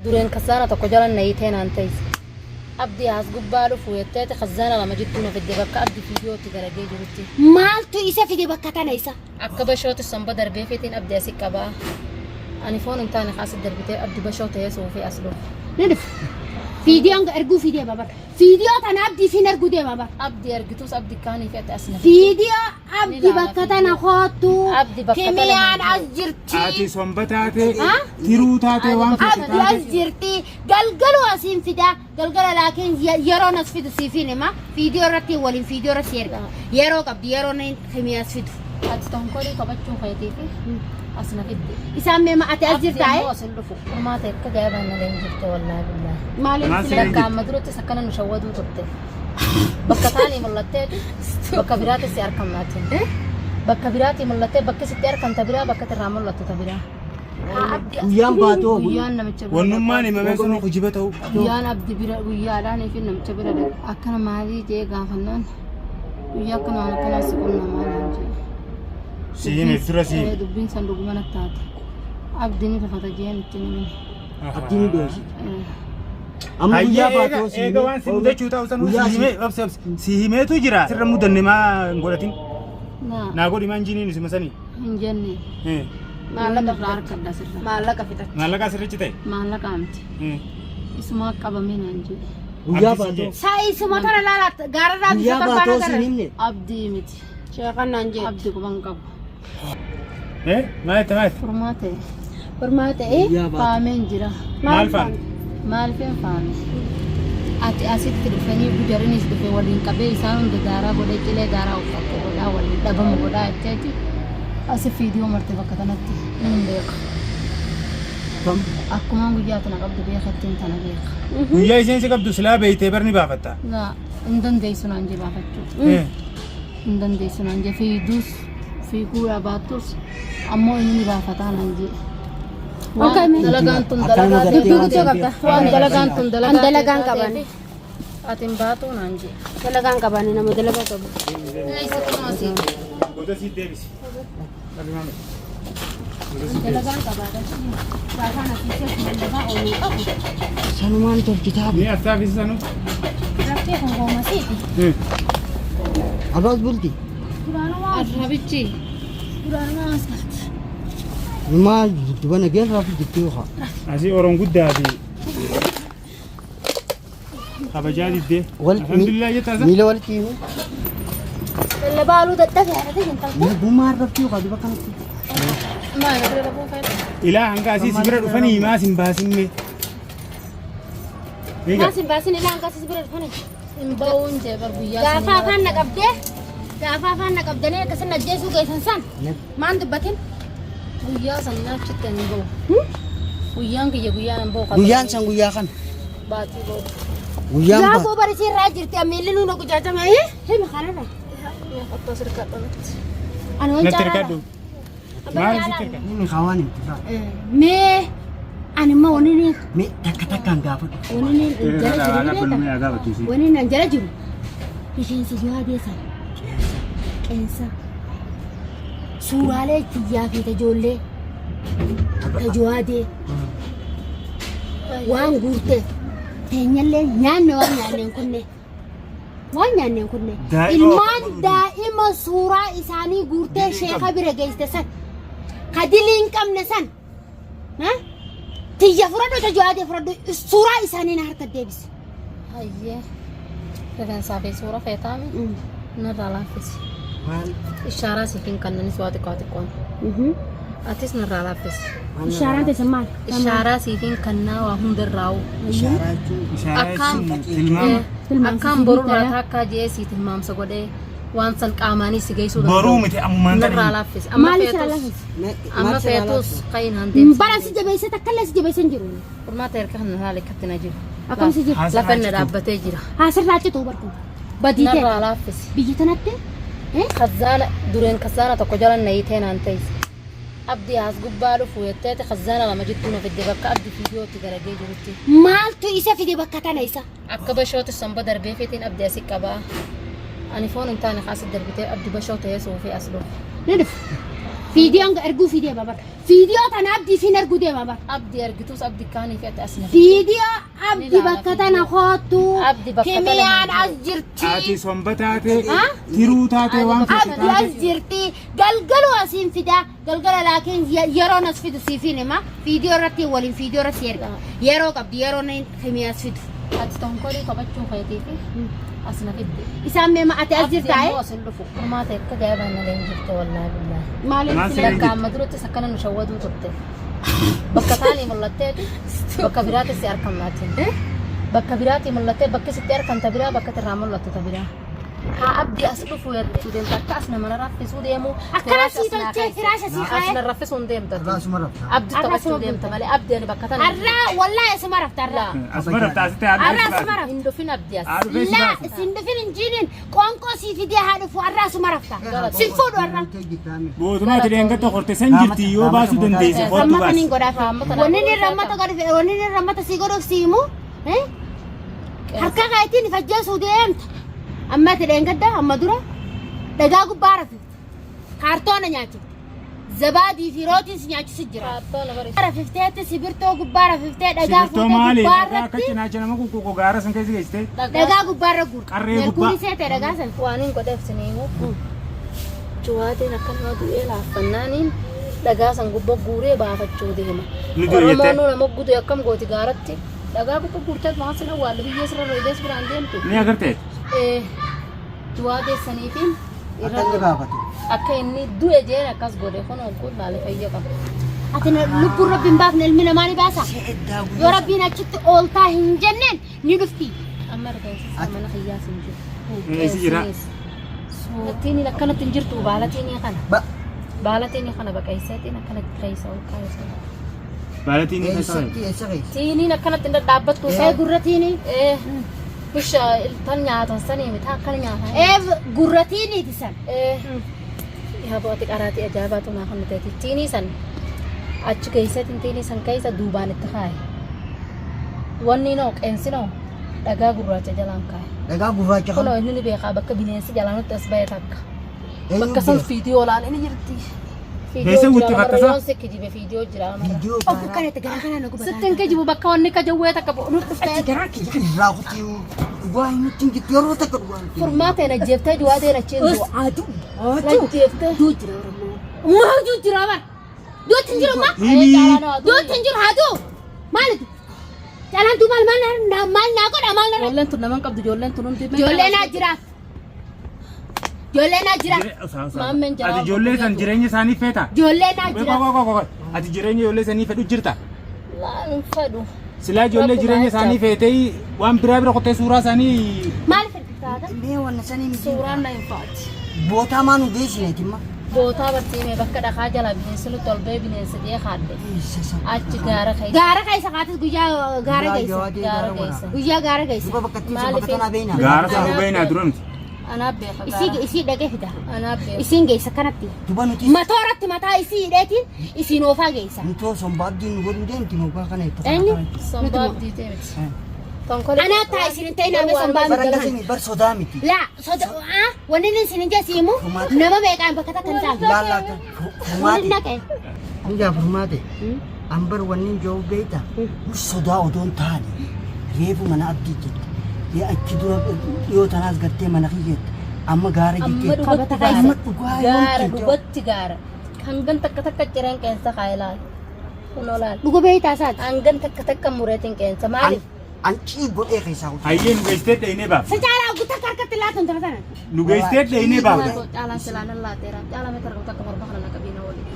Dureen kasaana tokko jala na hiitee naan teesse. Abdii as gubbaa dhufu jetteeti kazaana lama jidduu na fidde bakka abdi fiidiyootti dalagee jirutti. Maaltu isa fide bakka tana isa? Akka bashooti somba darbee feetiin abdi asi qabaa. Ani foon hin taane kaasi darbitee abdi bashoo ta'ee suufii as dhufu. Ni dhufu. Fiidiyoon erguu fi deema bara. Fiidiyoo tana abdii siin erguu deema bara. Abdi argitus abdi kaanii fi ati as na fidde. Fiidiyoo abdi Ni laala bakka tana koottu. Abdi bakka tana Kimiyaan hin as jiru. jirti. Ati somba taate, tiruu taate waan feete Abdi as taate. jirti. Galgaluu asiin fidaa. Galgala laakiin yeroon as fidu siifin hima. Fiidiyoo irratti waliin fiidiyoo irratti si erga. Yeroo qabdi yeroo inni kimii as fidu. Ati tonkolii taphachuu keetii fi as na fidde. Isaan meema ati as Abdi jirtaa? ammoo as hin dhufu. Furmaata akka gaabaan na leenjifte wallaahi billaahi. Maaliif Maal si si Bakka amma durattis akkana nu shawwaduu turte. Bakka taanii mul'atteeti bakka biraatti si argamnaatiin. Bakka biraatti mul'attee bakki sitti argamta biraa bakka irraa mul'attu ta biraa. Guyyaan baatoo Guyyaan namicha bira Wannummaan himamee sun kijiba ta'u. Guyyaan abdi bira guyyaadhaan fi namicha bira dhaqa. Akkana maalii jee gaafannaan guyyaa akkanaan akkanaa si qunnamaa naan jee. Si hime dura si hime. Dubbiin san dhuguma natti taate. Abdi ni rifata jeen itti himine. Abdii ni dhoosite. Amma guyyaa Hayyee eega baatoo si eega waan si mudachuu ta'u sanuu si Guyyaa si himee obsi obsi si himeetu jira sirra mudanne maa hin godhatin Naa naa godhi maan jiniin isuma sanii. hin jenne. Maallaqa Irraa harkadha sirra. Maallaqa fixatte. Maallaqa asirrichi ta'e. Maallaqa miti. Isumaa qabamee naan jedhe. Guyyaa Abdii si baatoo jee. Saayisuma tana laala gaararraa guyyaa bifa baatoo torbaan si agarra. himne. Abdii miti. Sheekan naan jee. Abdi quban qabu. Eh maal itti maal itti? Furmaate. Furmaata Guyyaa baatoo. Faameen jira. Maal faamte? Maaliifin faame? Ati asitti dhufanii gujarinis dhufe waliin qabee isaan hunda daaraa godhee cilee daaraa uffatte godhaa waliin dhabamu godhaa jetteeti. Asi fiidiyoo marte bakka kanatti hin beeka. Kam? Akkumaan guyyaa tana qabdu beekattiin tana beeka. Guyyaa isheen si qabdu silaa beeytee barni baafatta. Naa hin dandeessu naan jee baafachuu. Hin dandeessu naan jee fiiduus fiiguu baattus ammoo inni ni baafataa naan jee. Waan dalagaan tun Akkanuma dalagaa gartee Dubbii waan guddoo ta'eef. qabda. Waan dalagaan tun dalagaa An dalagaan qaban. Ati hin baatu naan jee. Dalagaan qaban nama dalagaa qabu. Eessa kunoo asii. Goda si deebisi. Rabbi maame. Dalagaan qabaadha. Gaafaan asii keessa dalagaa ooluu qabu. Sanumaan tolchitaa. Ni astaafisi sanuu. Rakkee kun goomasiiti. Abaas bulti. Arrabichi. Duraanuma as galti. Maal dubana geerraa fi jirti yookaan. Asii Oroon guddaa fi kabajaa diddee. Alhamdulillah jettaa isa. Miila walitti himi. Lallabaa aluu dadhabe haadha hin talte. Gumaa irratti yookaan duba kanatti. Maal bira dhufuu feete? Ilaa hanga asii si bira dhufanii maas hin baasinne. Eega. Maas hin baasin ilaa hanga asii bira dhufanii. Hin ba'uun jee bar guyyaa Gaafa afaan na qabdee gaafa afaan na qabdanii akkasin ajjeesuu geessan san maan dubbatin? Guyyaa san achitti hin ba'u. Guyyaan kiyya guyyaan hin ba'u. Guyyaan san guyyaa kana. Baatii booda. Guyyaan Gaafa baatu. barisii irraa jirti ammiilli nuun gujaajama himi kanarra. Qottoo sirkaa dhalatti. Ani waan Natti caalaa. hirkadhu. Maal sitti hirkadhu? Inni hawaan hin turaa. Mee ani immoo wani ni Mee takka takkaan gaafadhu. wani ni jala jiru ni beekta. Wani nan jala jiru rifeensa jawaadee sana qeensa suuraalee tiyyaa fi tajoollee tajawaadee waan guurteef teenyallee nyaanne waan nyaanneen kunne waan nyaanneen kunne Daa'ima ilmaan daa'ima suuraa isaanii guurtee sheeka bira geessite san ka dilii hin qabne san ha? Tiyya fudhadhu tajawaadee fudhadhu suuraa isaanii na harka deebisi. Hayyee. Rifeensaa fi suura feetaami. Narraa laaffisi. Maal? Ishaaraa siif hin kennanis waa xiqqoo xiqqoon. Atis narraa laaffisi. Ishaaraan teessan maal? Ishaaraa siif hin kennaa waa hundarraa'u. Ishaaraa jechuun. Ishaaraa Akkaan jechuun tilmaama. Akkaan borurraa taakkaa jee sii tilmaamsa godhee waan san qaamaanis si geessuu Boruu miti ammumaan Narraa ta'e. laaffisi. Amma Maal isirraa feetus laaffisi? amma feetus kayin handeemsi. Bara si jabeesse takka illee si jabeesse hin jiru. Furmaata harka kan haala akkatti na jiru. Akkam si jiru? Lafa inni dhaabbatee jira. Haasirraa cituu barku. Badii ta'e Narraa laaffisi. biyya tanatti Kazaana dureen kazaana tokko jala na hiitee naan teesse. Abdii as gubbaa dhufu jetteeti kazaana lama jidduu na fidde bakka abdi fiidiyootti dalagee jirutti. Maaltu isa fide bakka tana isa? Akka bashooti somba darbee feetiin abdi asi qabaa. Ani foon hin taane kaasi darbitee abdi bashoo ta'ee suufii as dhufu. Ni dhufu. Fiidiyoon erguu fi deema bara. Fiidiyoo tana abdii siin erguu deema bara. Abdii argitus abdi kaanii fi ati as na. Fiidiyoo abdi Ni ilaala bakka tana koottu. Abdi bakka tana Kimiyaan hin as jirti. Ati somba taate, tiruu taate waan feete Abdi as taate. jirti. Galgalu asiin fida. Galgala laakiin yeroon as fidu siifin hima. Fiidiyoo irratti waliin fiidiyoo irratti si erga. Yeroo qabdi yeroo inni kimii as fidu. Ati tonkolii taphachuu keetii fi as na fidde. Isaan meema ati as Abdi jirtaa? ammoo as hin dhufu. Furmaata akka ajaa'ibaan na leenjifte wallaahi billaahi. Maaliif Maal si si Lakka amma durattis akkana nu shawwaduu turte. Bakka taanii mul'atteeti bakka biraatti si argamnaatiin. Bakka biraatti mul'attee bakki sitti argamta biraa bakka irraa mul'attu ta biraa. Haa abdi as dhufu jettu deemta akka as nama raffisuu deemu. Akkana sii tolchee firaasha sii As kaa'ee. na raffisuu hin deemta. Irraa asuma rafta. Abdi Arra taphachuu asuma deemta malee abdi ani bakka tana. Arraa wallaahi asuma rafta arraa. Asuma rafta asitti haadha Arraa asuma rafta. Hin dhufin abdi as. Haadha feesi Laa baasi. isin dhufin hin jiiniin qoonqoo sii fidee haa dhufu arraa asuma rafta. Sin fuudhu arraa. Mootummaa ati dheengadda korte san jirti yoo baasuu dandeesse kottu Rammata niin baasi. godhaaf. Rammata naa Wanni inni godhuu rammata godhuuf wanni inni rammata sii godhuuf sii himu. Harka keetiin fajjeesuu deemta. Amma ati dheengadda amma dura dhagaa gubbaa rafifte. Kaartoona nyaachifte. Zabaadii fi rootiin si nyaachisu jira. Kaartoona bari. Rafifteetti sibirtoo gubbaa rafiftee dhagaa Sibirtoo fuutee maali? gubbaa Dhagaa akka irratti cinaacha nama kukkoo gaara san keessa geessite. dhagaa gubbaa irra guurte. Qarree gubbaa. Merkuurii seete dhagaa san. Waan hin godheef siniimu. Juwaateen akka nama du'ee laaffannaaniin dhagaa san gubbaa guuree baafachuu deema. Ni du'e jettee? Oromoon nama guutuu akkam gooti gaaratti dhagaa gubbaa guurtee waan sin awwaalle biyyee sirra roidees biraan deemtu. Ni agartee? Eh, Juwaatee saniifiin Akka inni baafatu. akka inni du'e jeen akkas godhe kun kun laale fayya qaba. Ati lubbuun rabbi hin baafne ilmi namaa ni baasa. Yoo rabbiin achitti ooltaa hin jenneen ni dhufti. Amma rifeensi isaa mana kiyyaas hin jiru. Eessi jira? Tiin akkanatti hin jirtu baalatiin kana. Ba. Baalatiin kana baqayseetiin akkanatti keessa ol kaayese. Baalatiin ni keessa. Eessatti eessa keessa? Tiiniin akkanatti hin dhadhaabbattu. Ee gurratiini. Ee bisha tan nyaatan sanii miti akkana nyaatan. Ee gurratiiniiti san. Ee yaa bo'aati qaraatii ajaa'ibaatu naa kan nuti tiinii san achi keessatti tiinii san keessa duubaan itti kaaye. Wanni noo qeensi noo dhagaa gurraacha jalaan kaaye. Dhagaa gurraacha Kunoo kan. inni ni beekaa bakka bineensi jalaa nutti as ba'e takka. Eenyu Bakka san beeka? fiidiyoo laala inni jirti. Keessa Fiidiyoo jira guutti namarra fakkasa? yoon si kijibe fiidiyoo jira namarra. Viidiyoo Obbo gaaraa. kanatti garaa kanaa na gubataa. Sitti hin kijibu bakka wanni ka jawwee takka nu dhuftee. Garaa kiyya. Irraa kutii dhugaa hin nutti hin jirtu yeroo takka dhugaa nutti hin jirtu. Furmaata na jeeftee juwaadee na chiin du'a. Aduu. Na jeeftee. Duu jira Oromoo. Maa duu jira bara. Duutti hin jiru maa. Himi. Duutti hin jiru haa duu. Maalitu? Caalaan duu maal maal na maal naa godha maal na. Ijoolleen tun nama hin qabdu ijoolleen tun hundi. Ijoollee naa jiraaf. Ijoollee naa jiraaf. Maammeen jalaa Ati ijoollee san jireenya isaanii feeta? Ijoollee naa Qoy jiraaf. qoy qoy qoy. Ati jireenya ijoollee sanii fedhu jirta? Laan hin fedhu. Silaa ijoollee Rabbuma jireenya isaanii jecha. feetee waan biraa bira qottee suuraa isaanii Maal fedha? Mee wanna sanii miti. Suuraan na hin faati. Bootaa maa nu geessineeti imma. Bootaa barsiimee bakka dhakaa jala bineensi nutti ol ba'ee bineensi dhiyee kaadde. Eessa isa? Achi gaara keessa. Gaara keessa kaatis guyyaa gaara Guyyaa keessa. jawaadee Gaara gaara wara. keessa. Guyyaa gaara keessa. Duba bakka ittiin Maaliif bakka tanaa beekna. gaara sana hubee naa dura miti. Anaa beeka Isii gaara. isii dhaqee fida. Anaa beeka. Isiin geessa kanatti. Duba nuti Matooratti mataa isii hidheetiin isiin oofaa geessa. nuti osoo abdiin nu godhuu deemti moggaa kana itti. Eenyu? Sombaa abdii ta'e miti. Tonkolee. Anaa taa isin hin ta'in namni sombaa Bara miti. akkasii bar sodaa miti. Laa soda ah wanni inni isin hin jesiimu nama meeqaan bakka takka hin taane. Laallaa kan Waliin furmaate. naqe. Hundaa furmaate. Ambar wanni jiru beekta. Nu sodaa odoo hin taane reefu mana abdii jette. Ee achi dura dhiyoo tanaas gartee mana kiyyeette. Amma gaara Amma jettee. dhugatti gaara. Amma dhugaa yoo Gaara hin dhugatti gaara. Hangan takka takka cireen qeensa kaa ilaali. Kunoo laal. Dhuga beektaa isaati. Hangan takka takka mureetiin qeensa maaliif? An cii godhee keessaa kutu. Hayyee nu geessitee dheenee baaf. Sa caalaa guutaa akka harkatti laatan tana tana. Nu geessitee dheenee baaf. Caalaan silaan laateera. Caalaa meeqa argamtu akka morma kana naqabiina waliin.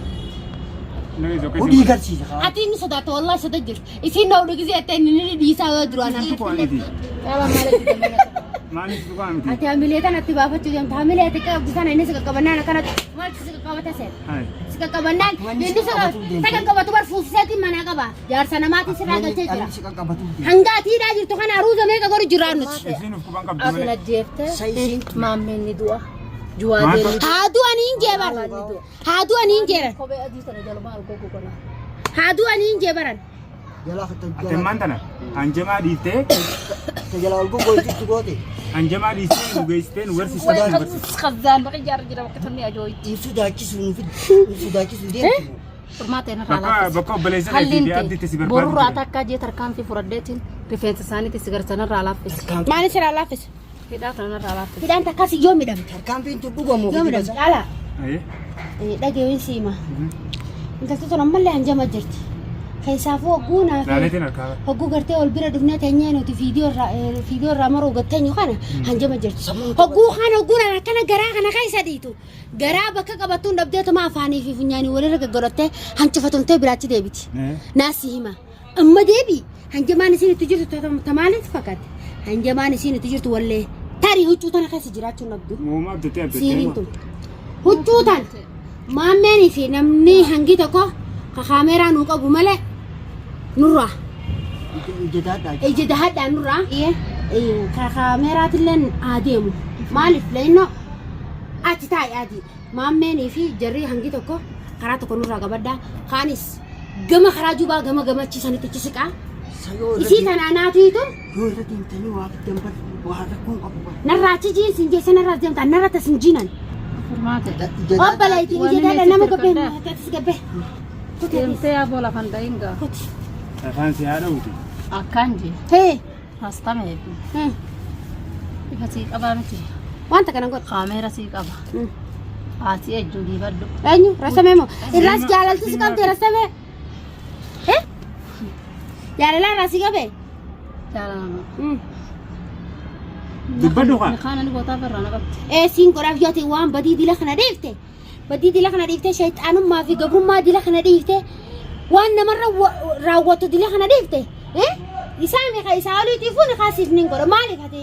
Hudhii garsiisa. Ati inni sodaata wallahi soda jirti. Isiin na hodhu gisee ta'e inni ni dhiisaa yoo duraan harkatti. Caalaan maaliif didamee naqaba? Maaliif dhugaa miti? Ati hamilee tanatti baafachuu deemta. Hamilee ati qabdu sana inni si qaqqabannaan akkanatti maaltu si qaqqabata seera. Si qaqqabannaan Wanni inni si qaqqabatu si deemte. qaqqabatu bar fuusiseetiin manaa qaba. Jaarsa namaatiin sirraa galchee jira. Ani si qaqqabatu deemte. Hanga ati hidhaa jirtu kana aruuza meeqa godhu jirraa nuti. Isiin uf quban qabdu Ati malee. na jeeftee Sayisiin maammeen ni du'a. Juwaadeen ni du'a. Haa du'anii hin jeebaran. Haa du'anii hin jeeran. Kophee adii sana jaluma algoo gogonaa. Haa du'anii hin jeebaran. jalaa Ati ammaan tana hanjamaa dhiiftee jala ol gogoositti goote. Hanjamaa dhiistee nu geessitee nu barsiistee nu barsiiste. Kazzaan baqa ijaarra jira bakka tonni ajoo'itti. Nu sodaachisu nu fid nu sodaachisu deemtu. Furmaata irraa Bakka laaffise. bakka obboleessa keetii fi abdiitti si barbaadu. Borurraa takka jee tarkaanfii fudhadheetiin rifeensa isaaniitti si garsanarraa laaffise. Maaliif sirraa laaffise? Hidhaa kanarraa laaffise. Hidhaan takkas yoo midhamte. Tarkaanfiin tun dhugamu. Yoo midhamte. Dhala. Aye. Dhageewwan siima. Intalti tun ammallee hanjama jirti. Keessaafuu hogguu naa fi Laaleetiin harkaa. hogguu gartee ol bira dhufnee teenyee nuti fiidiyoo irraa fiidiyoo irraa maruu gatteenyu kana hanjama jirti. Hogguu kana hogguu naan akkana garaa kana keessa dhiitu. Garaa bakka qabattuun dhabdeetuma afaanii fi funyaanii walirra gaggodhattee hancufatumtee biraachi deebiti. Naas si hima. Amma deebi hanjamaan isiin itti jirtu tamaaliif fakkaatti. Hanjamaan isiin itti jirtu wallee tarii huccuu tana keessa jiraachuu hin dhabdu. Uumaa abdattee abdattee. Siiriin tun. Huccuu tan maammeenii fi namni hangi tokko ka kaameeraa nuu qabu malee nurraa Ija daadhaa. ija dahadhaa nurraa ka kaameeraatillee haa deemu. Maaliif leennoo ati taa'i adii. Maammeenii fi jarri hangi tokko karaa tokko nurraa qabadhaa. Kaanis gama karaa jubaa gama gamachiisanitti achi siqaa. Yoo irra Isii tanaa naatiitu yoo irra deemtanii waa fiddan bar waa rakkoon qabu bar. narraa achi jiin sin jeessa narraa deemta narra tas hin jiinan. Furmaata. Obboleettiin Wanni ija daadha itti nama gabbee hirkadhaa. atis gabbee. Kuti Deemtee aboo lafan dhahin gaa. kuti. Afaan si haa dha'uuti. Akkaan jee. Hee. Haastamee fi ifa sii qabaa miti. Wanta kana godhu. Kaameera sii qaba. Haati ejjuu diibadhu. Eenyu rasamee moo? Irraas jaalalti si qabde rasamee. Eh? Jaalala irraa si qabe? Jaalalama. Dubbadhu kaa. Kaana ni gootaa irraa na qabdi. Ee siin godhaaf yoo ta'e waan badii dila kana dhiifte. Badii dila kana dhiifte shayxaanummaa fi gabrummaa dila kana dhiifte waan namarra raawwattu dila kana dhiifte. Eh? Isaa meeqa isaa oliitiifuu ni kaasiif ni godha maaliif ati?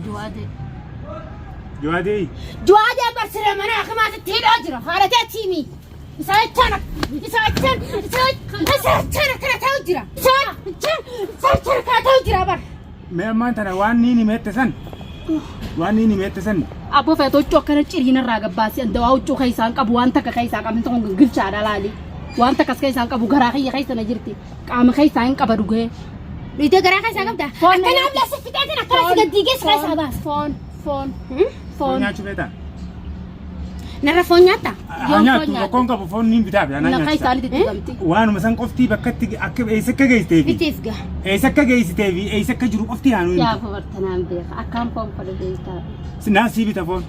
Du'aadee. Jawaadee. Juwaadee barsira mana akimaatitti hidhaa jira. Haadha teetii mi. Isa jechaan isa jechaan isa jechaan akkana ta'u jira. Isa jechaan isa jechaan akkana ta'u jira bar. Mee ammaan tana waan niin himeette san. Waan niin himeette san. Abboo feetoo huccuu akkana ciriin irraa gabbaasi dawaa huccuu keessaan qabu waan takka keessaa qabni tokko gingilchaadha laali. Waan takkas keessaan qabu garaa kiyya keessa na jirti. Qaama keessaa hin qaba dhugee. Dhiitee garaa keessaa qabda. Foon Akkana amla si fixeetiin akkana si gaddiigee si keessaa baasa. Foon foon Foon foon. nyaachuu feetaa? Narra foon nyaatta? Haa Yoon foon nyaattu nyaadhe. rakkoon qabu foon niin bitaaf anaa Naqa nyaachisa. isaaniitti dibamti. Waanuma san qoftii bakka itti akka eessa akka geessitee fi Bitiif gaa. eessa akka geessitee fi eessa akka jiru qoftii haa nuyi. Yaa bartanaan beeka akkaan foon fadha beektaa. Naa sii bita foon.